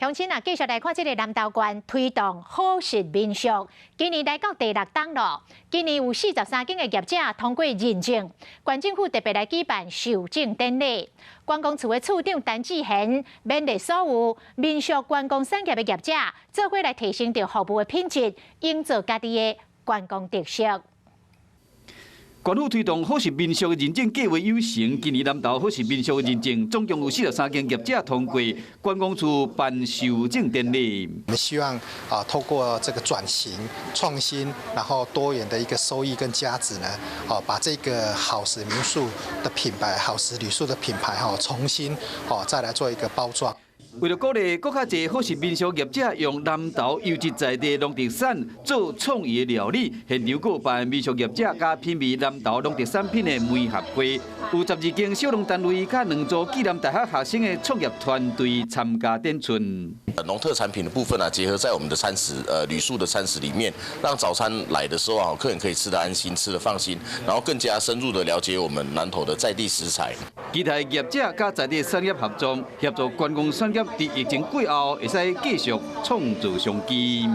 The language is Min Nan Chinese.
鄉親啊，繼續來看這个南投縣推動好食民宿，今年來到第六冬囉。今年有43間的業者通過認證，縣政府特別來舉辦授證典禮。觀光處的處長陳志賢勉勵所有民宿觀光產業的業者，做伙來提升著服務的品質，營造家己的觀光特色。縣府推動好食民宿的認證計劃有成，今年南投好食民宿的認證總共有43間業者通過，觀光處辦授證典禮。我們希望啊，透過這個轉型創新，然後多元的一個收益跟價值呢，哦，把這個好食民宿的品牌、好食旅宿的品牌哈，重新哦再來做一個包裝。為著鼓勵閣較濟好食民宿業者用南投優質在地農特產做創意的料理，現場閣辦民宿業者佮品味南投農特產品的媒合會，有12間小農單位佮兩組暨南大學學生的創業團隊參加展出。農特產品的部分啊，結合在我們的餐食，旅宿的餐食裡面，讓早餐來的時候啊，客人可以吃得安心，吃得放心，然後更加深入的了解我們南投的在地食材。期待業者佮在地產業合作，協助觀光產業佇疫情過後會使繼續創造商機。